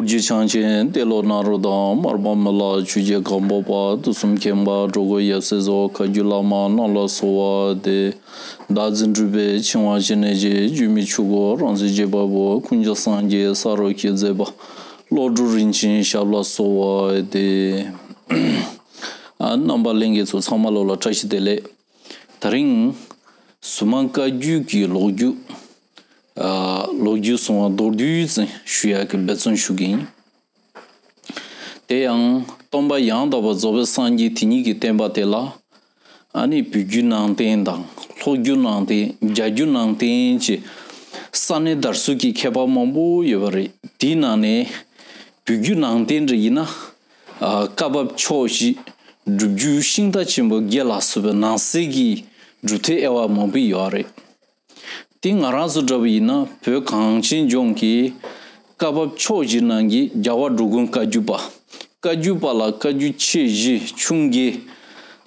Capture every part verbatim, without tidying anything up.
རྒྱུད་འཆང་ཆེན་ཏེ་ལོ་ནཱ་རོ་དང་མར་པ་མི་ལ་ཆོས་རྒྱལ་སྒམ་པོ་པ་དུས་གསུམ་མཁྱེན་པ་འགྲོ་མགོན་ཡབ་སྲས་སོགས་བཀའ་བརྒྱུད་བླ་མ་རྣམས་ལ་གསོལ་བ་འདེབས། བདག་འཛིན་གྲུབ་པའི་འཆིང་བ་ཞི་གནས་ཀྱི་སྒྱུ་མའི་ཆོས་སྐུ་རང་བྱུང་བརྒྱུད་པ་པོ་ཀུན་ཁྱབ་སངས་རྒྱས་ས་རོ་གིས་མཛད་པ་བློ་གྲོས་རིན་ཆེན་ཞབས་ལ་གསོལ་བ་འདེབས། ཨ་རྣམ་པ་ལྷན་རྒྱས་ཚོ་ཚང་མ་ལོ་ལ་བཀྲ་ཤིས་བདེ་ལེགས། དེ་རིང་གཟུངས་མང་བཀའ་བརྒྱུད་ཀྱི་ལོ་རྒྱུས། ཨ་ལོ་རྒྱུས་གསུང་བ་མདོར་བསྡུས་ཙམ་ཞུ་ཡག་གི་འབད་བརྩོན་ཞུ་གི་ཡིན། དེ་ཡང་སྟོན་པ་ཡང་དག་པར་རྫོགས་པའི་སངས་རྒྱས་དེ་ཉིད་ཀྱི་བསྟན་པ་དེ་ལ། ཨ་ནི་བོད་བརྒྱུད་ནང་བསྟན་དང་ལྷོ་བརྒྱུད་ནང་བསྟན་རྒྱ་བརྒྱུད་ནང་བསྟན་གྱི་ས་གནས་དར་སྲོལ་གྱི་ཁྱད་པར་མང་པོ་ཡོད་པ་རེད། དེའི་ནང་ནས་བོད་བརྒྱུད་ནང་བསྟན་འདྲ་ཡིན་ན། ཨ་བཀའ་བབས་ཕྱོགས་བཞི། སྒྲུབ་བརྒྱུད་ཤིང་རྟ་ཆེན་པོ་བརྒྱད་ལ་སོགས་པའི་ནང་གསེས་ཀྱི་སྒྲུབ་ཐབས་དབྱེ་བ་མང་པོ་ཡོད་རེད། དེ་ང་རང་ཚོ་འདྲ་བོ་ཡིན་ན་བོད་གངས་ཅན་ལྗོངས་ཀྱི་བཀའ་བབས་ཕྱོགས་བཞིའི་ནང་གི་རྒྱལ་བ་འབྲུག་སྒོམ་བཀའ་བརྒྱུད་པ། བཀའ་བརྒྱུད་པ་ལ་བཀའ་བརྒྱུད་ཆེ་བཞི་ཆུང་བརྒྱད།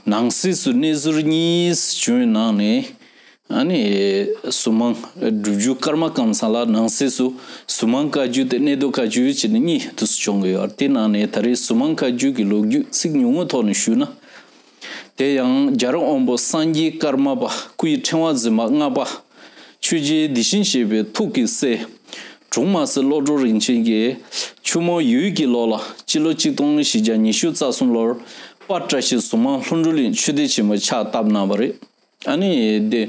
ནང་གསེས་སུ་གནས་ཟུར་གཉིས་བྱུང་བའི་ནང་ནས། ཨ་ནི་གཟུངས་མང་སྒྲུབ་བརྒྱུད་ཀརྨ་ཀཾ་ཚང་ལ་ནང་གསེས་སུ་གཟུངས་མང་བཀའ་བརྒྱུད་དེ་གནས་བསྡུས་བཀའ་བརྒྱུད་བྱས་ནས་གཉིས་དུ་བྱུང་གི་ཡོད། དེ་ནང་ནས་ད་རེས་གཟུངས་མང་བཀའ་བརྒྱུད་ཀྱི་ལོ་རྒྱུས་ཚིག་ཉུང་ངུའི་ཐོག་ནས་ཞུས་ན། དེ་ཡང་རྒྱལ་བ་དབང་པོ་སངས་རྒྱས་ཀརྨ་པ་སྐུ་ཡི་ཕྲེང་བ་འཛིན་པ་ལྔ་པ། ཆོས་རྗེ་བདེ་ཆེན་ཞེས་པའི་ཐུགས་ཀྱི་སྲས། དྲུང་མ་སྲས་བློ་གྲོས་རིན་ཆེན་གྱིས་ཆུ་མོ་ཡོས་ཀྱི་ལོ་ལ་སྤྱི་ལོ་གཅིག་སྟོང་བཞི་བརྒྱ་ཉི་ཤུ་རྩ་གསུམ་ལོར་དཔལ་བཀྲ་ཤིས་གཟུངས་མང་ལྷུན་གྲུབ་གླིང་ཆོས་སྡེ་ཆེན་མོ་ཕྱག་བཏབ་གནང་བ་རེད། ཨ་ནི་བདེ་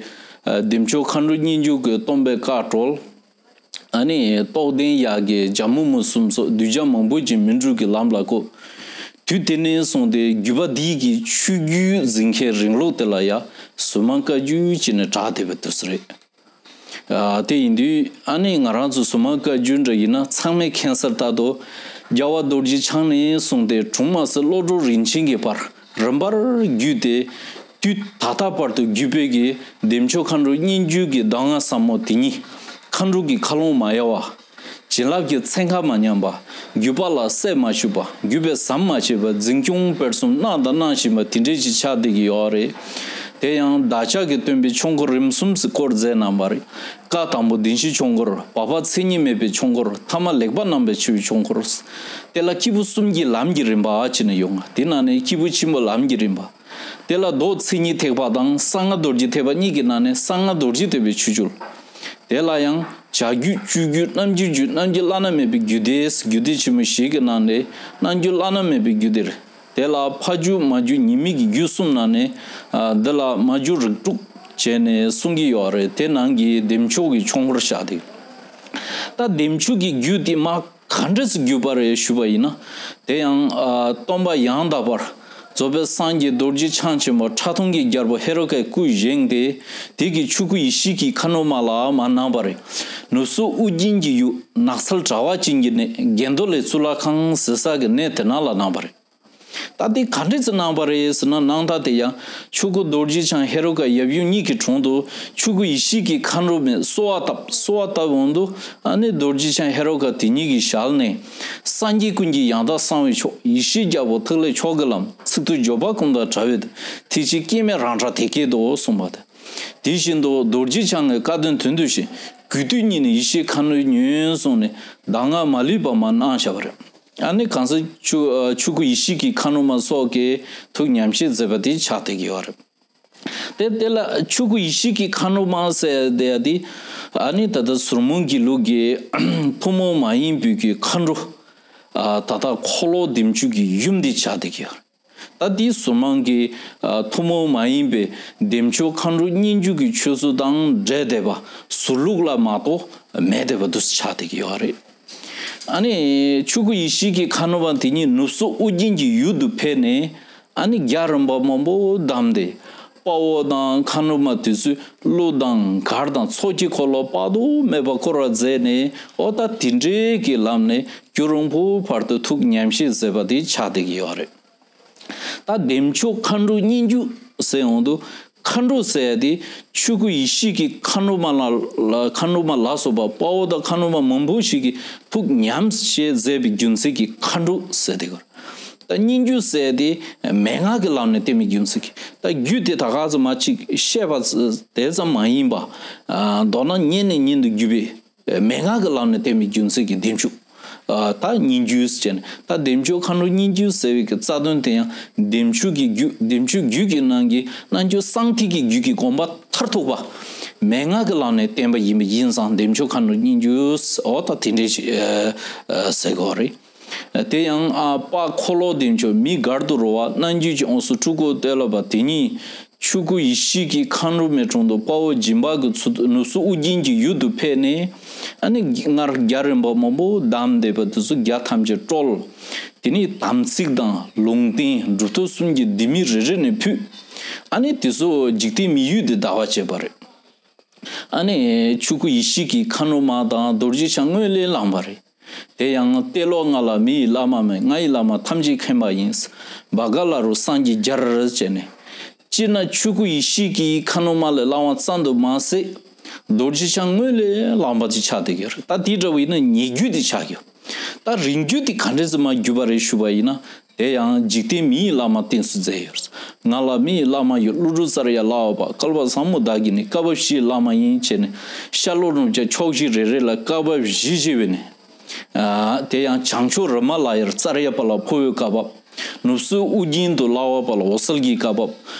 བདེ་མཆོག་མཁའ་འགྲོ་སྙན་བརྒྱུད་ཀྱི་སྟོན་པའི་བཀའ་གྲོལ། ཨ་ནི་རྟོགས་ལྡན་ཡབ་ཀྱི་ཇོ་མོ་མོ་གསུམ་སོགས་གདུལ་བྱ་མང་པོ་ཅིག་སྨིན་གྲོལ་གྱི་ལམ་ལ་བཀོད། དུས་དེ་ནས་བཟུང་སྟེ་བརྒྱུད་པ་འདིའི་གི་ཆོས་བརྒྱུད་འཛིན་མཁན་རིང་ལུགས་དེ་ལ་ཡང་གཟུངས་མང་བཀའ་བརྒྱུད་ཅེས་ནས་གྲགས་བསྡད་པ་དེ་ཚོ་རེད། ཨ་དེ་ཡིན་དུས་ཨ་ནི་ང་རང་ཚོ་གཟུངས་མང་བཀའ་བརྒྱུད་འདྲ་ཡིན་ན་ཚང་མས་མཁྱེན་གསལ་ལྟར་དུ། རྒྱལ་བ་རྡོ་རྗེ་འཆང་ནས་བཟུང་སྟེ་དྲུང་མ་སྲས་བློ་གྲོས་རིན་ཆེན་གྱི་བར་རིམ་པར་བརྒྱུད་དེ། དུས་ད་ལྟ་བར་དུ་བརྒྱུད་པའི་གི་བདེ་མཆོག་མཁའ་འགྲོ་སྙན་བརྒྱུད་ཀྱི་གདམས་ངག་ཟབ་མོ་དེ་ཉིད་མཁའ་འགྲོ་གི་མཁའ་ཀློང་མ་ཡལ་བ། བྱིན་རླབས་ཀྱི་ཚན་ཁ་མ་ཉམས་པ། བརྒྱུད་པ་ལ་སྲས་མ་ཞུགས་པ། བརྒྱུད་པས་ཟམ་མ་ཆད་པ། འཛིན་སྐྱོང་སྤེལ་གསུམ་གནང་དང་གནང་བཞིན་པ་དེ་འདྲའི་ཅིག་ཆགས་བསྡད་ཀྱི་ཡོད་རེད། དེ་ཡང་བདག་ཅག་གི་སྟོན་པའི་ཆོས་འཁོར་རིམ་གསུམ་ཟེར་སྐོར་མཛད་གནང་བ་རེད། བཀའ་དང་པོ་བདེན་བཞིའི་ཆོས་འཁོར། བར་པ་མཚན་ཉིད་མེད་པའི་ཆོས་འཁོར། ཐ་མ་ལེགས་པར་རྣམ་པར་ཕྱེ་བའི་ཆོས་འཁོར། དེ་ལ་སྐྱེས་བུ་གསུམ་གྱི་ལམ་གྱི་རིམ་པ་བྱས་ནས་ཡོང་ང་། དེ་ནང་ནས་སྐྱེས་བུ་ཆེན་པོ་ལམ་གྱི་རིམ་པ། དེ་ལ་མདོ་མཚན་ཉིད་ཐེག་པ་དང་གསང་སྔགས་རྡོ་རྗེ་ཐེག་པ་གཉིས་ཀྱི་ནང་ནས་གསང་སྔགས་རྡོ་རྗེ་ཐེག་པའི་ཆོས་སྦྱོར། དེ་ལ་ཡང་བྱ་རྒྱུད་སྤྱོད་རྒྱུད་རྣམ་འགྱུར་རྒྱུད་རྣམ་འགྱུར་བླ་ན་མེད་པའི་རྒྱུད་སྡེ། རྒྱུད་སྡེ་ཆེན་མོ་བཞི་གི་ནང་ནས་རྣམ་འགྱུར་བླ་ན་མེད་པའི་རྒྱུད་སྡེ། དེ་ལ་ཕ་རྒྱུད་མ་རྒྱུད་ཉི་མའི་གི་རྒྱུད་གསུམ་ནང་ནས། ཨ་འདི་ལ་མ་རྒྱུད་རིགས་དྲུག་བྱས་ནས་གསུང་གི་ཡོད་རེད། དེ་ནང་གི་བདེ་མཆོག་གི་ཆོས་འཁོར་བཞག་སྟེ། ད་བདེ་མཆོག་གི་རྒྱུད་དེ་མ་ག་འདྲས་སུ་བརྒྱུད་པ་རེད་ཞུས་པ་ཡིན་ན། དེ་ཡང་ཨ་སྟོན་པ་ཡང་དག་པར་རྫོགས་པའི་སངས་རྒྱས་རྡོ་རྗེ་འཆང་ཆེན་པོ་ཁྲག་འཐུང་གི་རྒྱལ་པོ་ཧེ་རུ་ཀའི་སྐུ་བཞེངས་ཏེ། དེ་གི་ཆོས་སྐུ་ཡེ་ཤེས་ཀྱི་མཁའ་འགྲོ་མ་ལ་མར་གནང་བ་རེད། ནུབ་ཕྱོགས་ཨོ་རྒྱན་གྱི་ཡུལ་ནགས་ཚལ་དྲ་བ་ཅན་གྱི་གནས་དགེ་འདུན་ལས་གཙུག་ལག་ཁང་ཟེར་ས་གི་གནས་དེ་ནང་ལ་གནང་བ་རེད། ད་དེ་ག་འདྲས་སུ་གནང་བ་རེད་ཟེར་ན། གནང་སྟངས་དེ་ཡང་ཆོས་སྐུ་རྡོ་རྗེ་འཆང་ཧེ་རུ་ཀ་ཡབ་ཡུམ་གཉིས་ཀྱི་དྲུང་དུ་ཆོས་སྐུ་ཡེ་ཤེས་ཀྱི་མཁའ་འགྲོ་མས་གསོལ་བ་བཏབ། གསོལ་བ་བཏབ་འོང་དུས་ཨ་ནི་རྡོ་རྗེ་འཆང་ཧེ་རུ་ཀ་དེ་ཉིད་ཀྱི་ཞལ་ནས། སངས་རྒྱས་ཀུན་གྱི་ཡང་དག་གསང་བའི་མཆོག་ཡེ་ཤེས་རྒྱལ་པོ་ཐིག་ལེ་མཆོག་གི་ལམ། ཚིག་ཏུ་འཇོག་པ་ཀུན་དང་བྲལ་བའི་དོན། ཐེག་ཆེན་སྐྱེ་མེད་རང་གྲགས་དེ་སྐད་དུ་གསུངས་པ་དང་། དེ་བཞིན་དུ་རྡོ་རྗེ་འཆང་གི་བཀའ་དོན་དོན་དུ་བྱས། དགོས་དུས་ཉིད་ནས་ཡེ་ཤེས་མཁའ་འགྲོ་ཉོན་གསུངས་ནས་གདམས་ངག་མ་ལུས་པ་མར་གནང་བཞག་པ་རེད། ཨ་ནི་གང་ཟག་ཆོས་ཆོས་སྐུ་ཡེ་ཤེས་ཀྱི་མཁའ་འགྲོ་མ་སོགས་ཀྱིས་ཐུགས་ཉམས་བཞེས་མཛད་པ་དེ་ཆགས་བསྡད་ཀྱི་ཡོད་རེད། དེ་དེ་ལ་ཆོས་སྐུ་ཡེ་ཤེས་ཀྱི་མཁའ་འགྲོ་མ་ཟེར་དེ་ཡ་དེ། ཨ་ནི་ད་ལྟ་ཟུར་མོ་གི་ལུགས་ཀྱི་ཐུན་མོང་མ་ཡིན་པའི་གི་མཁའ་འགྲོ། ཨ་ད་ལྟ་འཁོར་ལོ་བདེ་མཆོག་གི་ཡུམ་དེ་ཆགས་བསྡད་ཀྱི་ཡོད་རེད། ད་དེའི་ཟུར་མང་གི་ཨ་ཐུན་མོང་མ་ཡིན་པའི་བདེ་མཆོག་མཁའ་འགྲོ་སྙན་བརྒྱུད་ཀྱི་ཆོས་ཚུལ་དང་འབྲེལ་བསྡད་པ་ཟུར་ལུགས་ལ་མ་གཏོགས་མེད་བསྡད་པ་འདུག་སེ་ཆགས་བསྡད་ཀྱི་ཡོད་རེད། ཨ་ནི་ཆོས་སྐུ་ཡེ་ཤེས་ཀྱི་མཁའ་འགྲོ་མ་དེ་ཉིད་ནུབ་ཕྱོགས་ཨོ་རྒྱན་གྱི་ཡུལ་དུ་ཕེབས་ནས། ཨ་ནི་རྒྱལ་རིམ་པ་མང་པོ་བདམས་ཏེ། དཔའ་བོ་དང་མཁའ་འགྲོ་མ་དེ་ཚོས་གླུ་དང་གར་དང་ཚོགས་ཀྱི་འཁོར་ལོ་དཔག་ཏུ་མེད་པ་བསྐོར་བ་མཛད་ནས། འོ་ད་དེ་འདྲའི་གི་ལམ་ནས་རྒྱུ་རིང་པོ་བར་དུ་ཐུགས་ཉམས་བཞེས་མཛད་པ་དེ་ཆགས་བསྡད་ཀྱི་ཡོད་རེད། ད་བདེ་མཆོག་མཁའ་འགྲོ་སྙན་བརྒྱུད་ཟེར་འོང་དུས། མཁའ་འགྲོ་ཟེར་ཡ་དེ་ཆོས་སྐུ་ཡེ་ཤེས་ཀྱི་མཁའ་འགྲོ་མ་ལ་ལ་མཁའ་འགྲོ་མ་ལ་སོགས་པ་དཔའ་བོ་དང་མཁའ་འགྲོ་མ་མང་པོ་ཞིག་གིས་ཐུགས་ཉམས་བཞེས་མཛད་པའི་རྒྱུ་མཚན་གྱིས་མཁའ་འགྲོ་ཟེར་དེ་གོ། ད་སྙན་བརྒྱུད་ཟེར་ཡ་དེ་མན་ངག་གི་ལམ་ནས་བསྟན་པའི་རྒྱུ་མཚན་གྱིས། ད་རྒྱུད་དེ་ད་ག་ཚོད་མ་ཅིག་བཤད་པ་དེ་ཙམ་མ་ཡིན་པ། མདོར་ན་སྙན་ནས་སྙན་དུ་བརྒྱུད་པའི། མན་ངག་གི་ལམ་ནས་བསྟན་པའི་རྒྱུ་མཚན་གྱིས་བདེ་མཆོག་ཨ་ད་སྙན་བརྒྱུད་ཟེར་ནས། ད་བདེ་མཆོག་མཁའ་འགྲོ་སྙན་བརྒྱུད་ཟེར་བའི་གི་རྩ་དོན་དེ་ཡང་བདེ་མཆོག་གི་རྒྱུད། བདེ་མཆོག་རྒྱུད་ཀྱི་ནང་གི་རྣལ་འབྱོར་གསང་ཐིག་གི་རྒྱུད་ཀྱི་དགོངས་པ་མཐར་ཐུག་པ་མན་ངག་གི་ལམ་ནས་བསྟན་པ་ཡིན་པ་ཡིན་ཙང་བདེ་མཆོག་མཁའ་འགྲོ་སྙན་བརྒྱུད། འོ་ད་དེ་འདྲའི་ཞིག་ཨ་ཨ་ཟེར་དགོས་རེད། དེ་ཡང་ཨ་དཔལ་འཁོར་ལོ་བདེ་མཆོག་མི་དགར་དུ་རོལ་པ་རྣལ་འབྱོར་གྱི་དབང་ཕྱུག་སྤྲུལ་སྐུ་གཏེར་ལོ་པ་དེ་ཉིད་ཆོས་སྐུ་ཡེ་ཤེས་ཀྱི་མཁའ་འགྲོ་མའི་དྲུང་དུ་དཔའ་བོ་སྦྱིན་པ་གི་ཚུལ་དུ་ནུབ་སྲིན་ཨོ་རྒྱན་གྱི་ཡུལ་དུ་ཕེབས་ནས། ཨ་ནི་སྔར་རྒྱལ་རིམ་པ་མང་པོ་བསྡམས་བསྡད་པ་དེ་ཚོ་རྒྱ་ཐམས་ཅད་བཀྲོལ། དེ་ནས་དམ་ཚིག་དང་ལུང་བསྟན་གྲུབ་ཐོབ་གསུམ་གྱི་ལྡེ་མིག་རེ་རེ་ནས་ཕུད། ཨ་ནི་དེ་ཚོ་འཇིག་རྟེན་མི་ཡུལ་དེ་བདའ་བ་བྱས་པ་རེད། ཨ་ནི་ཆོས་སྐུ་ཡེ་ཤེས་ཀྱི་མཁའ་འགྲོ་མ་དང་རྡོ་རྗེ་འཆང་སྔོན་ལས་བླངས་པ་རེད། དེ་ཡང་གཏེར་ལོ་ལྔ་ལ་མི་ཡི་བླ་མ་མེད། ང་ཡི་བླ་མ་ཐམས་ཅད་མཁྱེན་པ་ཡིན། བྷ་ག་ལ་རུ་སངས་རྒྱས་རྒྱལ་བྱས་ནས། སྤྱིར་ན་ཆོས་སྐུ་ཡེ་ཤེས་ཀྱི་མཁའ་འགྲོ་མ་ལས་བླང་བ་ཙམ་དུ་མ་ཟད། རྡོ་རྗེ་འཆང་སྔོན་ལས་བླངས་པ་དེ་ཆགས་བསྡད་ཀྱི་རེད། ད་དེ་འདྲ་བ་ཡིན་ན་ཉེ་བརྒྱུད་དེ་ཆགས་ཀྱི། ད་རིང་བརྒྱུད་དེ་ག་འདྲས་སེ་མར་བརྒྱུད་པ་རེད་ཞུས་པ་ཡིན་ན། དེ་ཡང་འཇིག་རྟེན་མི་ཡི་བླ་མ་བསྟེན་སུ་མཛད་ཡོད། ང་ལ་མི་ཡི་བླ་མ་ཡོད། ཀླུ་སྒྲུབ་ཙརྱ་ལྷ་བ་པ། བསྐལ་པ་བཟང་མོ་བདག་གི་ནི། བསྐལ་པ་བཞིའི་བླ་མ་ཡིན་བྱས་ནས། ཤར་ལྷོ་ནུབ་བྱང་ཕྱོགས་བཞི་རེ་རེ་ལ་བསྐལ་པ་བཞི་བཞི་བྱས་ནས། ཨ་དེ་ཡང་བྱང་ཕྱོགས་རི་མ་ལ་ཡར་ཙརྱ་པ་ལ་འཕོ་བའི་བཀའ་བབས། ནུབ་སྲིན་ཨོ་རྒྱན་དུ་ལྷ་བ་པ་ལ་འོད་གསལ་གྱི་བཀའ་བབས།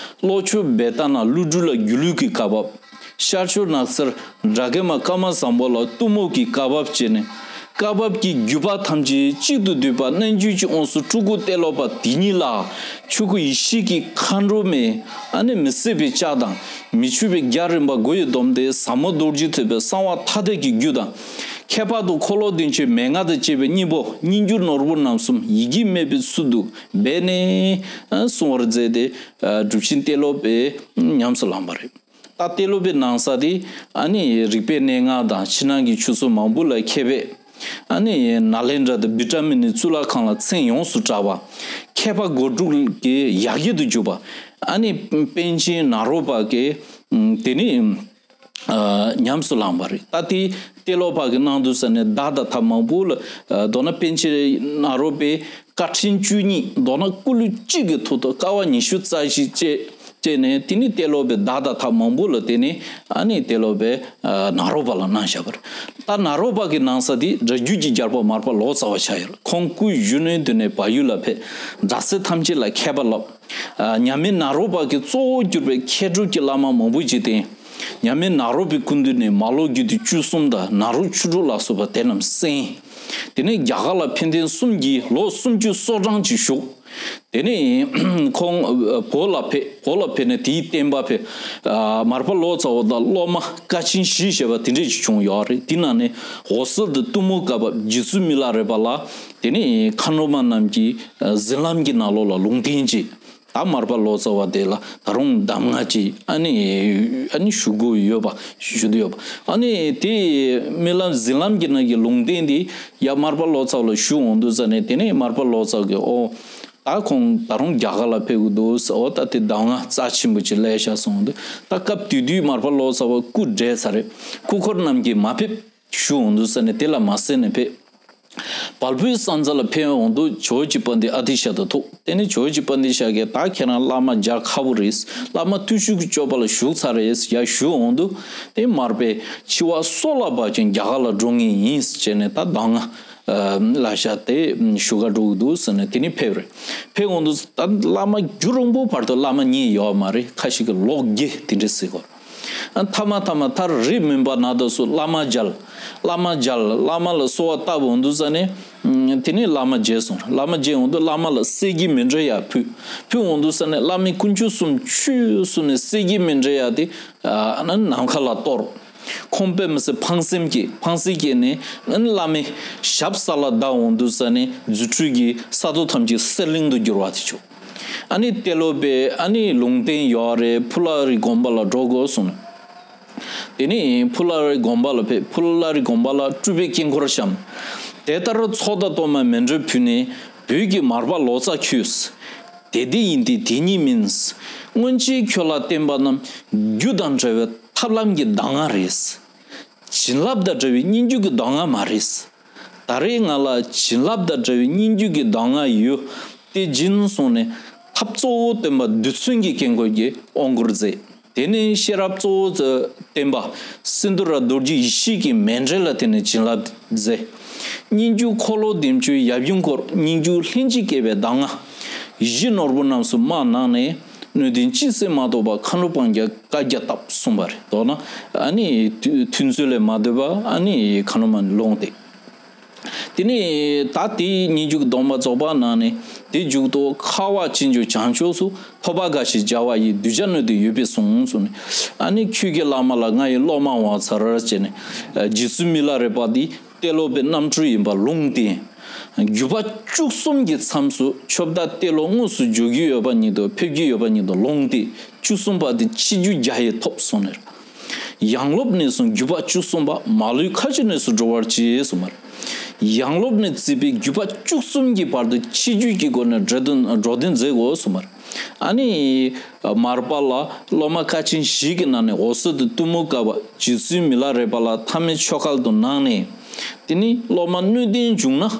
ལྷོ་ཕྱོགས་བེ་ཏ་ན་ཀླུ་སྒྲུབ་ལ་སྒྱུ་ལུས་ཀྱི་བཀའ་བབས། ཤར་ཕྱོགས་ནགས་ཚལ་སྒྲ་གེ་མ་ཀརྨ་བཟང་པོ་ལ་གཏུམ་མོ་གི་བཀའ་བབས་བྱས་ནས། བཀའ་བབས་ཀྱི་བརྒྱུད་པ་ཐམས་ཅད་གཅིག་ཏུ་བསྡུས་པ་རྣལ་འབྱོར་གྱི་དབང་ཕྱུག་སྤྲུལ་སྐུ་གཏེར་ལོ་པ་དེ་ཉིད་ལ། ཆོས་སྐུ་ཡེ་ཤེས་ཀྱི་མཁའ་འགྲོ་མས་ཨ་ནི་མི་ཟད་པའི་ལྕགས་དང་མི་ཆོད་པའི་རྒྱ་རིམ་པ་དགུ་ཡི་སྡོམ་སྟེ་ཟབ་མོ་རྡོ་རྗེ་ཐེག་པའི་གསང་བ་མཐའ་དག་གི་རྒྱུད་དང་། ཁྱད་པར་དུ་འཁོར་ལོ་བདེ་མཆོག་མན་ངག་དང་བཅས་པའི་སྙིང་པོ་སྙན་བརྒྱུད་ནོར་བུ་རྣམ་གསུམ་ཡི་གེ་མེད་པའི་ཚུལ་དུ་སྦས་ནས་གསུང་བར་མཛད་དེ། སྒྲུབ་ཆེན་གཏེར་ལོ་པས་ཉམས་སུ་བླངས་པ་རེད། ད་གཏེར་ལོ་པའི་ནང་གསེས་དེ་ཨ་ནི་རིག་པའི་གནས་ལྔ་དང་ཕྱི་ནང་གི་ཆོས་ཚུལ་མང་པོ་ལ་མཁས་པས། ཨ་ནི་ནཱ་ལེནྡྲ་དང་བི་ཏྲ་མི་ནི་གཙུག་ལག་ཁང་ལ་མཚན་ཡོངས་སུ་གྲགས་པ། མཁས་པ་སྒོ་དྲུག་གི་ཡ་གྱལ་དུ་གྱུར་པ། ཨ་ནི་པཎ་ཆེན་ནཱ་རོ་པ་གིས་དེ་ནི་ཉམས་སུ་བླངས་པ་རེད། ད་དེ་གཏེར་ལོ་པ་གི་ནང་དུ་ཟེར་ནས་བརྡ་དང་ཐབས་མང་པོ་ལ། མདོར་ན་པཎ་ཆེན་ནཱ་རོ་པས་བཀའ་ཕྲན་བཅུ་གཉིས། མདོར་ན་སྐུ་ལུས་གཅིག་གི་ཐོག་ཏུ་དཀའ་བ་ཉི་ཤུ་རྩ་བཞི་སྤྱད་སྤྱད་ནས། དེ་ནི་གཏེར་ལོ་པའི་བརྡ་དང་ཐབས་མང་པོ་ལ་བརྟེན་ནས་ཨ་ནི་གཏེར་ལོ་པས་ནཱ་རོ་པ་ལ་གནང་བཞག་པ་རེད། ད་ནཱ་རོ་པ་གི་ནང་གསེས་དེ་སྒྲ་བསྒྱུར་གྱི་རྒྱལ་པོ་མར་པ་ལོ་ཙཱ་བ་ཆགས་ཡོད། ཁོང་སྐུ་གཞོན་ནུའི་དུས་ནས་བལ་ཡུལ་ལ་ཕེབས། སྒྲ་ཚད་ཐམས་ཅད་ལ་མཁས་པ་བསླབས། མཉམ་མེད་ནཱ་རོ་པ་གི་གཙོ་བོར་གྱུར་པའི་མཁས་གྲུབ་ཀྱི་བླ་མ་མང་པོ་ཅིག་བསྟེན། མཉམ་མེད་ནཱ་རོ་པའི་སྐུ་མདུན་ནས་མར་ལོ་རྒྱུད་སྡེ་བཅུ་གསུམ་དང་ནཱ་རོ་ཆོས་དྲུག་ལ་སོགས་པ་དེ་རྣམས་གསན། དེ་ནས་རྒྱ་གར་ལ་ཕན་ཐོགས་གསུམ་གྱིས་ལོ་སུམ་ཅུ་སོ་གྲངས་ཅིག་བཞུགས། དེ་ནས་ཁོང་བོད་ལ་ཕེབས། བོད་ལ་ཕེབས་ནས་དེའི་བསྟན་པ་ཕེབས། མར་པ་ལོ་ཙཱ་བ་དང་སློབ་མ་དཀའ་ཆེན་བཞི་ཞེས་པ་དེ་འདྲས་ཅིག་བྱུང་ཡོད་རེད། དེ་ནང་ནས་འོད་གསལ་དང་གཏུམ་མོའི་བཀའ་བབས། རྗེ་བཙུན་མི་ལ་རས་པ་ལ། དེ་ནས་མཁའ་འགྲོ་མ་རྣམས་ཀྱིས་གཟིམ་ལམ་གྱི་ནང་ལོགས་ལ་ལུང་བསྟན་བྱས། ད་མར་པ་ལོ་ཙཱ་བ་དེ་ལ་ད་རུང་གདམས་ངག་ཅིག་ཨ་ནི་ཨ་ནི་ཞུ་དགོས་ཡོད་པ་ཞུ་འདོད་ཡོད་པ། ཨ་ནི་དེ་རྨི་ལམ་གཟིམ་ལམ་གྱི་ནང་གི་ལུང་བསྟན་དེ་ཡ་མར་པ་ལོ་ཙཱ་བ་ལ་ཞུ་འོང་དུས་ཙ་ནས། དེ་ནས་མར་པ་ལོ་ཙཱ་བ་གིས་ཨོ་ད་ཁོང་ད་རུང་རྒྱ་གར་ལ་ཕེབས་ཀྱི་འདུག་ཟེར། ཨོ་ད་དེ་གདམས་ངག་རྩ་ཆེན་པོ་ཅིག་སླེབས་ཤག་གསུངས་འདུག། ད་སྐབས་དེ་དུས་མར་པ་ལོ་ཙཱ་བ་སྐུ་བགྲེས་ཚར་རེད། སྐུ་འཁོར་རྣམས་ཀྱིས་མ་ཕེབས། ཞུ་འོང་དུས་ཙ་ནས་དེ་ལ་མ་གསན་ནས་ཕེབས། བལ་པོའི་ས་མཚམས་ལ་ཕེབས་འོང་དུས་ཇོ་བོ་རྗེ་དཔལ་ལྡན་ཨ་ཏི་ཤ་དང་ཐུག། དེ་ནས་ཇོ་བོ་རྗེ་དཔལ་ལྡན་ཤཱཀྱས་ད་ཁྱེད་རང་བླ་མ་མཇལ་ཁག་པོ་རེད། བླ་མ་བརྟུལ་ཞུགས་ཀྱི་སྤྱོད་པ་ལ་ཞུགས་ཚར་རེད་ཡ་ཞུ་འོང་དུས། དེ་མར་པས་འཆི་བ་སྲོག་ལ་བབ་ཀྱང་རྒྱ་གར་ལ་འགྲོ་ངེས་ཡིན་ཟེར་ནས་ད་གདམས་ངག་ལ་ཤ་དེ་ཞུ་ག་འགྲོ་གི་འདུག་ཟེར་ནས་དེ་ནས་ཕེབས་རེད། ཕེབས་འོང་དུས་ད་བླ་མ་རྒྱུན་རིང་པོ་བར་དུ་བླ་མ་རྙེད་ཡོད་མ་རེད། ཁ་ཤས་ཀྱིས་ལོ་བརྒྱད་དེ་འདྲ་ཟེར་གོ། ཐ་མ་ཐ་མ་མཐར་རིས་མུན་པ་ན་དང་སོགས་བླ་མ་མཇལ། བླ་མ་མཇལ། བླ་མ་ལ་གསོལ་བ་བཏབ་འོང་དུས་ཙ་ནས། དེ་ནས་བླ་མ་མཇལ་སོང་། བླ་མ་མཇལ་འོང་དུས་བླ་མ་ལ་གསེར་གྱི་མཎྜལ་ཡར་ཕུལ། ཕུལ་འོང་དུས་ཙ་ནས་བླ་མས་དཀོན་མཆོག་གསུམ་མཆོད་གསུངས་ནས་གསེར་གྱི་མཎྜལ་ཡར་དེ་ནམ་མཁའ་ལ་གཏོར། ཁོང་དཔེ་མི་སྲིད་ཕངས་སེམས་སྐྱེས། ཕངས་སེམས་སྐྱེས་ནས་ཨ་ནི་བླ་མའི་ཞབས་ས་ལ་བརྡབས་འོང་དུས་ཙ་ནས་རྫུ་འཕྲུལ་གྱིས་ས་རྡོ་ཐམས་ཅད་གསེར་གླིང་དུ་བསྒྱུར་བ་དེ་བྱུང་། ཨ་ནི་གཏེར་ལོ་པས་ཨ་ནི་ལུང་བསྟན་ཡོད་རེད། ཕུ་ལ་རི་དགོན་པ་ལ་འགྲོ་དགོས་གསུངས། དེ་ནས་ཕུ་ལ་རི་དགོན་པ་ལ་ཕེབས། ཕུ་ལ་རི་དགོན་པ་ལ་སྤྲུལ་པའི་དཀྱིལ་འཁོར་བཤམས། དེ་ལྟར་ཚོགས་དང་གཏོར་མ་མཎྜལ་ཕུལ་ནས། བོད་ཀྱི་མར་པ་ལོ་ཙཱ་ཁྱོད། དེ་འདི་ཡིན་ཏེ་དེ་ཉིད་མིན། སྔོན་ཆད་ཁྱོད་ལ་བསྟན་པ་རྣམས་རྒྱུ་དང་བྲལ་བའི་ཐབས་ལམ་གྱི་གདམས་ངག་རེད། བྱིན་རླབས་དང་བྲལ་བའི་སྙན་བརྒྱུད་ཀྱི་གདམས་ངག་མ་རེད། ད་རེས་ང་ལ་བྱིན་རླབས་དང་བྲལ་བའི་སྙན་བརྒྱུད་ཀྱི་གདམས་ངག་ཡོད། དེ་སྦྱིན་གསུངས་ནས་ཐབས་གཙོ་བོ་སྟོན་པ་རྡུལ་ཚོན་གྱི་དཀྱིལ་འཁོར་གྱི་དབང་བསྐུར་མཛད། དེ་ནས་ཤེས་རབ་གཙོ་བོ་བསྟན་པ་སིནྡྷུ་ར་རྡོ་རྗེ་ཡེ་ཤེས་ཀྱི་མཎྜལ་ལ་བརྟེན་ནས་བྱིན་རླབས་མཛད། སྙན་བརྒྱུད་འཁོར་ལོ་བདེ་མཆོག་ཡབ་ཡུམ་སྐོར། སྙན་བརྒྱུད་ལྷན་ཅིག་སྐྱེས་པའི་གདམས་ངག་གཞི་ནོར་བུ་རྣམས་སུ་སྨྲ་གནང་ནས། སྣོད་ལྡན་ཅི་སྲིད་མ་གཏོགས་པ། མཁའ་འགྲོ་སྤང་རྒྱན་བཀའ་རྒྱ་བཏབ་གསུངས་པ་རེད། མདོར་ན་ཨ་ནི་ཐུན་ཚོད་ལས་མ་འདས་པ་ཨ་ནི་མཁའ་འགྲོ་མ་ལོངས་ཏེ། དེ་ནས་ད་དེའི་སྙན་བརྒྱུད་ཀྱི་སྡོམ་པ་རྫོགས་པ་གནང་ནས། དེ་མཇུག་ཏུ་ཁ་བ་ཅན་གྱི་བྱང་ཕྱོགས་སུ་ཐོད་པ་འགའ་ཞིག་སྦྱར་བ་ཡིས། གདུལ་བྱ་སྣོད་དུ་ཡོད་པས་གསུངས་གསུངས་ནས། ཨ་ནི་ཁྱོད་ཀྱི་བླ་མ་ལ་ང་ཡི་སློབ་མ་འོང་ཚར་ཟེར་ནས། རྗེ་བཙུན་མི་ལ་རས་པ་འདི་ཏེ་ལོ་པའི་རྣམ་འཕྲུལ་ཡིན་པ་ལུང་བསྟན། བརྒྱུད་པ་བཅུ་གསུམ་གྱི་མཚམས་སུ་ཆོས་བདག་ཏེ་ལོ་དངོས་སུ་འབྱོར་རྒྱུ་ཡོད་པ་ཉིད་དུ་ཕེབས་རྒྱུ་ཡོད་པ་ཉིད་དུ་ལུང་བསྟན། བཅུ་གསུམ་པ་དེ་ཕྱི་རྒྱུད་རྒྱ་ཡིས་ཐོབ་གསུངས་ནས། ཡང་སློབ་གནས་གསུམ་བརྒྱུད་པ་བཅུ་གསུམ་པ་མ་ལུས་མཁའ་སྤྱོད་གནས་སུ་འགྲོ་བར་བྱེད་གསུངས་པ་རེད། ཡང་སློབ་གནས་བརྩིས་པའི་བརྒྱུད་པ་བཅུ་གསུམ་གྱི་བར་དུ་ཕྱི་རྒྱུད་ཀྱི་སྒོ་ནས་འགྲོ་དོན་འགྲོ་དོན་མཛད་དགོས་གསུངས་པ་རེད། ཨ་ནི་མར་པ་ལ་སློབ་མ་ཀ་ཆེན་བཞི་གི་ནང་ནས་འོད་གསལ་དུ་གཏུམ་མོའི་བཀའ་བབས། རྗེ་བཙུན་མི་ལ་རས་པ་ལ་ཐ་མའི་ཆོས་སྐལ་དུ་གནང་ནས། དེ་ནི་སློབ་མ་སྣོད་ལྡན་བྱུང་ན།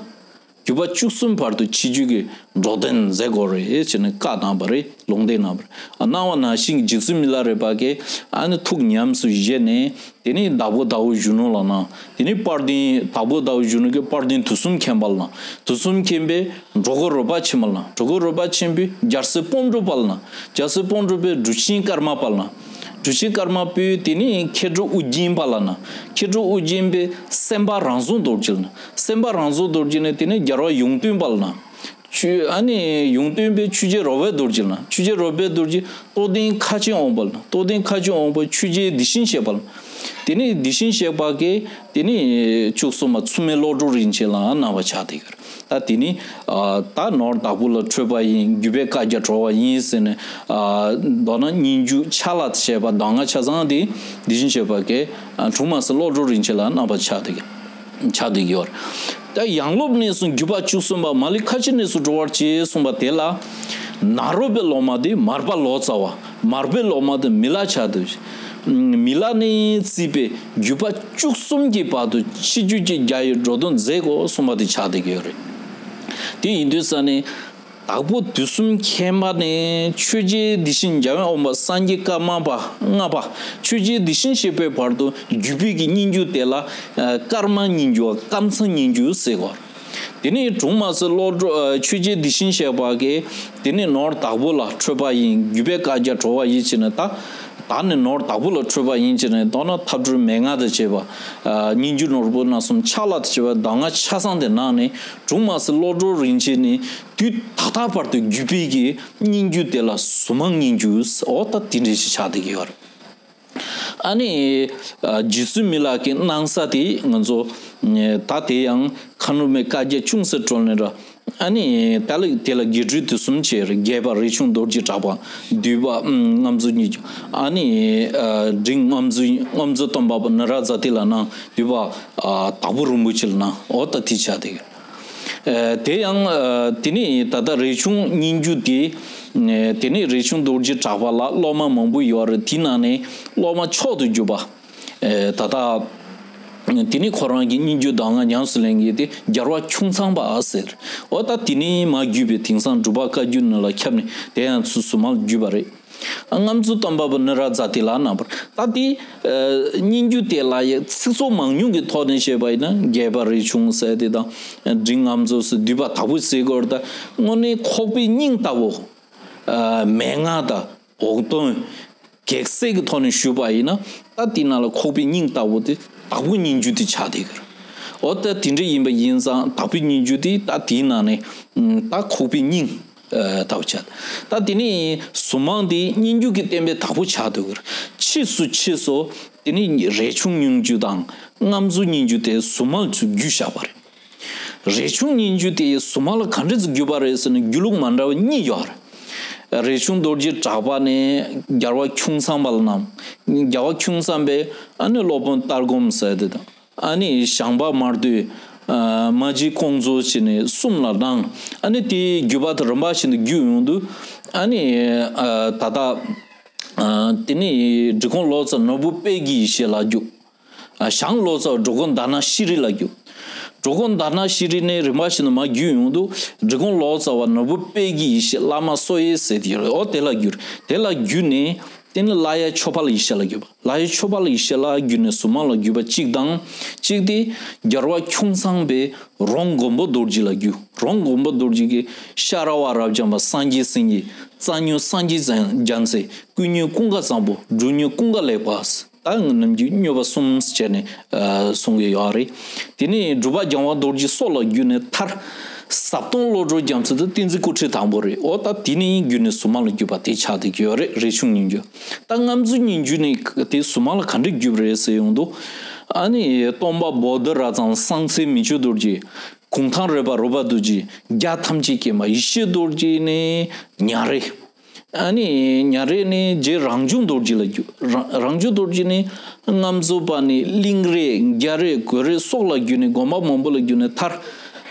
བརྒྱུད་པ་བཅུ་གསུམ་བར་དུ་ཕྱི་རྒྱུད་ཀྱི་འགྲོ་དོན་མཛད་དགོས་རེད་ཅེས་ནས་བཀའ་གནང་བ་རེད། ལུང་བསྟན་གནང་བ་རེད། གནང་བ་ནང་བཞིན་རྗེ་བཙུན་མི་ལ་རས་པ་གིས་ཨ་ནི་ཐུགས་ཉམས་སུ་བཞེས་ནས། དེ་ནས་བདག་པོ་ཟླ་བོ་གཞོན་ནུ་ལ་གནང་། དེ་ནས་དཔལ་ལྡན་བདག་པོ་ཟླ་བོ་གཞོན་ནུ་གིས་དཔལ་ལྡན་དུས་གསུམ་མཁྱེན་པ་ལ་གནང་། དུས་གསུམ་མཁྱེན་པས་འགྲོ་མགོན་རོལ་པ་ཆེན་པོ་ལ་གནང་། འགྲོ་མགོན་རོལ་པ་ཆེན་པོས་རྒྱལ་སྲས་སྤོམ་སྒྲུབ་པ་ལ་གནང་། རྒྱལ་སྲས་སྤོམ་སྒྲུབ་པས་འབྲུག་ཆེན་ཀརྨ་པ་ལ་གནང་། འབྲུག་ཆེན་ཀརྨ་པས་དེ་ནས་མཁས་གྲུབ་ཨོ་རྒྱན་པ་ལ་གནང་། མཁས་གྲུབ་ཨོ་རྒྱན་པས་སེམས་དཔའ་རང་བྱུང་རྡོ་རྗེ་ལ་གནང་། སེམས་དཔའ་རང་བྱུང་རྡོ་རྗེ་ནས་དེ་ནས་རྒྱལ་བ་ཡོངས་སྟོན་པ་ལ་གནང་། ཆོས་ཨ་ནི་ཡོངས་སྟོན་པས་ཆོས་རྗེ་རོལ་པའི་རྡོ་རྗེ་ལ་གནང་། ཆོས་རྗེ་རོལ་པའི་རྡོ་རྗེས་རྟོགས་ལྡན་མཁའ་སྤྱོད་དབང་པོ་ལ་གནང་། རྟོགས་ལྡན་མཁའ་སྤྱོད་དབང་པོས་ཆོས་རྗེ་དེ་བཞིན་གཤེགས་པ་ལ་གནང་། དེ་ནས་དེ་བཞིན་གཤེགས་པ་གིས་དེ་ནས་བཅུ་གསུམ་པ་མཚུངས་མེད་བློ་གྲོས་རིན་ཆེན་ལ་གནང་བ་ཆགས་བསྡད་ཀྱི་རེད། ད་དེ་ནི་ཨ་ད་ནོར་བདག་པོ་ལ་འཕྲོད་པ་ཡིན། བརྒྱུད་པའི་བཀའ་རྒྱ་གྲོལ་བ་ཡིན་ཟེར་ནས། ཨ་མདོར་ན་སྙན་བརྒྱུད་ཆ་ལག་ཏུ་བྱས་པ་གདམས་ངག་ཆ་ཚང་དེ་དེ་བཞིན་གཤེགས་པ་གིས་ཨ་དྲུང་མ་ཟེར་བློ་གྲོས་རིན་ཆེན་ལ་གནང་བ་ཆགས་བསྡད་ཀྱི་ཆགས་བསྡད་ཀྱི་ཡོད་རེད། ད་ཡང་སློབ་གནས་གསུམ་བརྒྱུད་པ་བཅུ་གསུམ་པ་མ་ལུས་མཁའ་སྤྱོད་གནས་སུ་འགྲོ་བར་བྱེད་གསུངས་པ་དེ་ལ། ནཱ་རོ་པའི་སློབ་མ་དེ་མར་པ་ལོ་ཙཱ་བ། མར་པའི་སློབ་མ་དེ་མི་ལ་ཆགས་བསྡད། མི་ལ་ནས་བརྩིས་པའི་བརྒྱུད་པ་བཅུ་གསུམ་གྱི་བར་དུ་ཕྱི་རྒྱུད་ཀྱི་རྒྱ་ཡིས་འགྲོ་དོན་མཛད་དགོས་གསུངས་པ་དེ་ཆགས་བསྡད་ཀྱི་ཡོད་རེད། དེ་ཡིན་དུས་ཙ་ནས། བདག་པོ་དུས་གསུམ་མཁྱེན་པ་ནས་ཆོས་རྗེ་དེ་བཞིན་རྒྱལ་བའི་དབང་པོ་སངས་རྒྱས་ཀརྨ་པ་ལྔ་པ། ཆོས་རྗེ་དེ་བཞིན་གཤེགས་པའི་བར་དུ་བརྒྱུད་པའི་གི་སྙན་བརྒྱུད་དེ་ལ་ཀརྨ་སྙན་བརྒྱུད། ཀཾ་ཚང་སྙན་བརྒྱུད་ཟེར་གོ། དེ་ནས་དྲུང་མ་ཟེར་བློ་གྲོས་ཆོས་རྗེ་དེ་བཞིན་གཤེགས་པ་གིས་དེ་ནས་ནོར་བདག་པོ་ལ་འཕྲོད་པ་ཡིན། བརྒྱུད་པའི་བཀའ་རྒྱ་གྲོལ་བ་ཡིན་ཟེར་ནས། ད་ད་ནི་ནོར་བདག་པོ་ལ་འཕྲོད་པ་ཡིན་ཟེར་ནས། མདོར་ན་ཐབས་གྲོལ་མན་ངག་དང་བཅས་པ། སྙན་བརྒྱུད་ནོར་བུ་རྣམ་གསུམ་ཆ་ལག་ཏུ་བྱས་པ་གདམས་ངག་ཆ་ཚང་དེ་གནང་ནས། དྲུང་མ་ཟེར་བློ་གྲོས་རིན་ཆེན་ནས་དུས་ད་ལྟ་བར་དུ་བརྒྱུད་པའི་གི་སྙན་བརྒྱུད་དེ་ལ་ཟུར་མང་སྙན་བརྒྱུད། འོ་ད་དེ་འདྲ་ཞིག་ཆགས་བསྡད་ཀྱི་ཡོད་རེད། ཨ་ནི་རྗེ་བཙུན་མི་ལ་གི་གནང་ས་དེ་ང་ཚོ་ད་དེ་ཡང་མཁའ་འགྲོ་མའི་བཀའ་རྒྱ་ཅུང་ཟད་གྲོལ་ནས་ར། ཨ་ནི་ད་ལ་དེ་ལ་རྒྱས་སྤྲོས་དུས་གསུམ་བྱས་རེད། རྒྱས་པ་རས་ཆུང་རྡོ་རྗེ་གྲགས་པ། བསྡུས་པ་ཨམ་རྔམ་བཟོ་སྙན་བརྒྱུད། ཨ་ནི་ཨ་འབྲིང་རྔམ་བཟོ་རྔམ་བཟོ་སྟོན་པ་པོ་ནི་ར་ཛཱ་ཏི་ལ་གནང་། བསྡུས་པ་ཨ་དྭགས་པོ་རིན་པོ་ཆེ་ལ་གནང་། འོ་ད་དེ་ཆགས་བསྡད་ཀྱི་རེད། ཨ་དེ་ཡང་ཨ་དེ་ནས་ད་ལྟ་རས་ཆུང་སྙན་བརྒྱུད་དེ། ཨ་དེ་ནས་རས་ཆུང་རྡོ་རྗེ་གྲགས་པ་ལ་སློབ་མ་མང་པོ་ཡོད་རེད། དེའི་ནང་ནས་སློབ་མ་མཆོག་ཏུ་གྱུར་པ། ཨེ་ད་ལྟ་དེ་ནས་ཁོ་རང་གི་སྙན་བརྒྱུད་གདམས་ངག་ཉམས་སུ་ལེན་མཁན་དེ་རྒྱལ་བ་ཁྱུང་ཚང་པ་ཟེར། འོ་ད་དེ་ནས་མར་བརྒྱུད་པའི་དེང་སང་འབྲུག་པ་བཀའ་བརྒྱུད་ནང་ལ་ཁྱབ་ནས། དེ་ཡང་ཚུར་ཟུར་མར་བརྒྱུད་པ་རེད། རྔམ་བཟོ་སྟོན་པ་པོ་ནི་ར་ཛཱ་ཏི་ལ་གནང་བ་རེད། ད་དེ་ཨེ་སྙན་བརྒྱུད་དེ་ལ་ཡི་ཚིག་ཚོགས་མང་ཉུང་གི་ཐོག་ནས་བཤད་པ་ཡིན་ན། རྒྱས་པ་རས་ཆུང་ཟེར་དེ་དང་། འབྲིང་རྔམ་བཟོ་ཟེར། བསྡུས་པ་དྭགས་པོ་ཟེར་དགོས་རེད། ད་དངོས་གནས་ཁོག་པའི་སྙིང་ལྟ་བུ། ཨ་མན་ངག་དང་འོག་དོན་གེགས་སེལ་གྱི་ཐོག་ནས་ཞུས་པ་ཡིན་ན། ད་དེའི་ནང་ལ་ཁོག་པའི་སྙིང་ལྟ་བུ་དེ་དྭགས་པོའི་སྙན་བརྒྱུད་དེ་ཆགས་བསྡད་ཀྱི་རེད། འོ་ད་དེ་འདྲ་ཡིན་པ་ཡིན་ཙང་། དྭགས་པོའི་སྙན་བརྒྱུད་དེ་ད་དེའི་ནང་ནས་ད་ཁོག་པའི་སྙིང་ལྟ་བུ་ཆགས། ད་དེ་ནས་ཟུར་མང་དེ་སྙན་བརྒྱུད་ཀྱི་བསྟན་པའི་བདག་པོ་ཆགས་བསྡད་ཀྱི་རེད། ཕྱིས་སུ་ཕྱིས་སུ་དེ་ནས་རས་ཆུང་སྙན་བརྒྱུད་དང་རྔམ་བཟོ་སྙན་བརྒྱུད་དེ་ཟུར་མང་ཚུར་བརྒྱུད་བཞག་པ་རེད། རས་ཆུང་སྙན་བརྒྱུད་དེ་ཟུར་མང་ལ་ག་འདྲ་ཚུར་བརྒྱུད་པ་རེད་ཟེར་ན། བརྒྱུད་ལུགས་མ་འདྲ་བ་གཉིས་ཡོད་རེད། རས་ཆུང་རྡོ་རྗེ་གྲགས་པ་ནས་རྒྱལ་བ་ཁྱུང་ཚང་པ་ལ་གནང་། རྒྱལ་བ་ཁྱུང་ཚང་པས་ཨ་ནི་སློབ་དཔོན་ལྟར་སྒོམ་ཟེར་དེ་དང་། ཨ་ནི་ཞང་པ་མར་དུ་མ་གཅིག་ཀོང་ཙོ་བྱས་ནས་གསུམ་ལ་གནང་། ཨ་ནི་དེའི་བརྒྱུད་པ་དེ་རིམ་པ་བཞིན་དུ་བརྒྱུད་ཡོང་དུས། ཨ་ནི་ད་ལྟ་དེ་ནི་འབྲི་གུང་ལོ་ཙཱ་ནོར་བུ་དཔལ་གྱི་ཡེ་ཤེས་ལ་བརྒྱུད། ཨ་ཞང་ལོ་ཙཱ་བ་འགྲོ་མགོན་ཟླ་སྣ་ཤྲཱི་ལ་བརྒྱུད། འགྲོ་མགོན་ཟླ་སྣ་ཤྲཱི་ནས་རིམ་པ་བཞིན་དུ་མར་བརྒྱུད་ཡོང་དུས། འབྲི་གུང་ལོ་ཙཱ་བ་ནོར་བུ་དཔལ་གྱི་ཡེ་ཤེས་བླ་མ་སོ་ཡེ་ཟེར་དེ་ཡོད་རེད། འོ་དེ་ལ་བརྒྱུད། དེ་ལ་བརྒྱུད་ནས་ དེ་ནི་ལ་ཡ་མཆོད་པ་ལ་ཡེ་ཤེས་ལ་བརྒྱུད་པ། ལ་ཡ་མཆོད་པ་ལ་ཡེ་ཤེས་ལ་བརྒྱུད་ནས་གཟུངས་མང་ལ་བརྒྱུད་པ་གཅིག་དང་། གཅིག་དེ་རྒྱལ་བ་ཁྱུང་ཚང་པས་རོང་མགོན་པོ་རྡོ་རྗེ་ལ་བརྒྱུད། རོང་མགོན་པོ་རྡོ་རྗེ་གིས་ཤ་ར་བ་རབ་འབྱམས་པ་སངས་རྒྱས་སེང་གེ། རྩ་མྱུར་སངས་རྒྱས་རྒྱ་མཚོ། ཀུན་མྱུར་ཀུན་དགའ་བཟང་པོ། སྒྲུབ་མྱུར་ཀུན་དགའ་ལེགས་པ། ད་ནམ་རྒྱུན་མྱུར་བ་གསུམ་བྱས་ནས་ཨ་གསུང་གི་ཡོད་རེད། དེ་ནས་སྒྲུབ་པ་རྒྱལ་བ་རྡོ་རྗེ་སོགས་ལ་བརྒྱུད་ནས་མཐར། ཟབ་དོན་བློ་གྲོས་རྒྱ་མཚོ་དེ་བསྟན་འཛིན་སྐུ་ཕྲེང་དང་པོ་རེད། འོ་ད་དེ་ནས་བརྒྱུད་ནས་གཟུངས་མང་ལ་བརྒྱུད་པ་དེ་ཆགས་བསྡད་ཀྱི་ཡོད་རེད། རས་ཆུང་སྙན་བརྒྱུད། ད་རྔམ་བརྫུས་སྙན་བརྒྱུད་ནས་དེ་གཟུངས་མང་ལ་ག་འདྲ་བརྒྱུད་པ་རེད་ཟེར་ཡོང་དུས། ཨ་ནི་སྟོན་པ་བོ་དྷི་ར་ཙ་གསང་ཚེ་མི་བསྐྱོད་རྡོ་རྗེ། གུང་ཐང་རོལ་པ་རོལ་པ་རྡོ་རྗེ། རྒྱ་ཐམས་ཅད་མཁྱེན་པ་ཡེ་ཤེས་རྡོ་རྗེ་ནས་ཉ་རེ། ཨ་ནི་ཉ་རེ་ནས་རྗེ་རང་བྱུང་རྡོ་རྗེ་ལ་བརྒྱུད། རང་རང་བྱུང་རྡོ་རྗེ་ནས་རྔམ་བརྫུས་པ་ནས་གླིང་རས། རྒྱ་རས། གོས་རས་སོགས་ལ་བརྒྱུད་ནས་དགོན་པ་མང་པོ་ལ་བརྒྱུད་ནས་མཐར།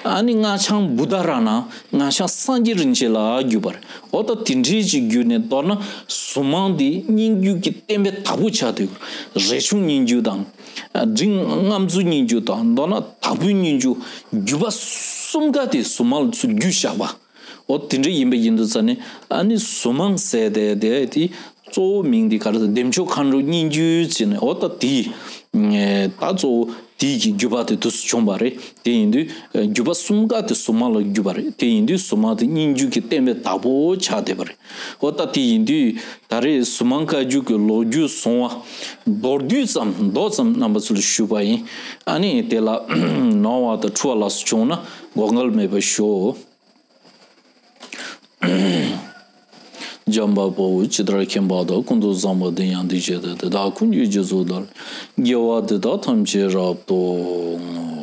ཨ་ནི་སྔགས་འཆང་བུདྡྷ་ར་ཎ། སྔགས་འཆང་སངས་རྒྱས་རིན་ཆེན་ལ་བརྒྱུད་པ་རེད། འོ་ད་དེ་འདྲའི་ཅིག་བརྒྱུད་ནས་མདོར་ན་གཟུངས་མང་འདི་སྙན་བརྒྱུད་ཀྱི་བསྟན་པའི་བདག་པོ་ཆགས་བསྡད་ཡོད། རས་ཆུང་སྙན་བརྒྱུད་དང་། འབྲིང་རྔམ་བརྫུས་སྙན་བརྒྱུད་དང་། མདོར་ན་དྭགས་པོའི་སྙན་བརྒྱུད། བརྒྱུད་པ་གསུམ་ཀ་དེ་གཟུངས་མང་ལ་ཚུར་བརྒྱུད་བཞག་པ། འོ་དེ་འདྲ་ཡིན་པ་ཡིན་དུས་ཙ་ནས། ཨ་ནི་གཟུངས་མང་ཟེར་དེ་དེ་དེ་གཙོ་བོ་མིང་དེ་ག་རེ་ཟེར། བདེ་མཆོག་མཁའ་འགྲོའི་སྙན་བརྒྱུད་ཟེར་ནས། འོ་ད་དེ་ད་གཙོ་བོ་དེ་གི་བརྒྱུད་པ་དེ་དུས་སུ་བྱུང་བ་རེད། དེ་ཡིན་དུས་བརྒྱུད་པ་གསུམ་ཀ་དེ་གཟུངས་མང་ལ་བརྒྱུད་པ་རེད། དེ་ཡིན་དུས་གཟུངས་མང་དེ་སྙན་བརྒྱུད་ཀྱི་བསྟན་པའི་བདག་པོ་ཆགས་བསྡད་པ་རེད། འོ་ད་དེ་ཡིན་དུས་ད་རེས་གཟུངས་མང་བཀའ་བརྒྱུད་ཀྱི་ལོ་རྒྱུས་གཟུང་བ་མདོར་བསྡུས་ཙམ་མདོ་ཙམ་རྣམ་པ་ཚོ་ལ་ཞུས་པ་ཡིན། ཨ་ནི་དེ་ལ་ནོར་བ་དང་འཁྲུལ་བ་ལ་སོགས་བྱུང་ན་དགོངས་འགལ་མེད་པར་ཞུ། འཇམ་དཔལ་དཔའ་བོས་ཇི་ལྟར་མཁྱེན་པ་དང་། ཀུན་ཏུ་བཟང་པོ་དེ་ཡང་དེ་བཞིན་ཏེ། དེ་དག་ཀུན་གྱི་རྗེས་སུ་བདག་སློབ་ཅིང་། དགེ་བ་འདི་དག་ཐམས་ཅད་རབ་ཏུ་བསྔོ།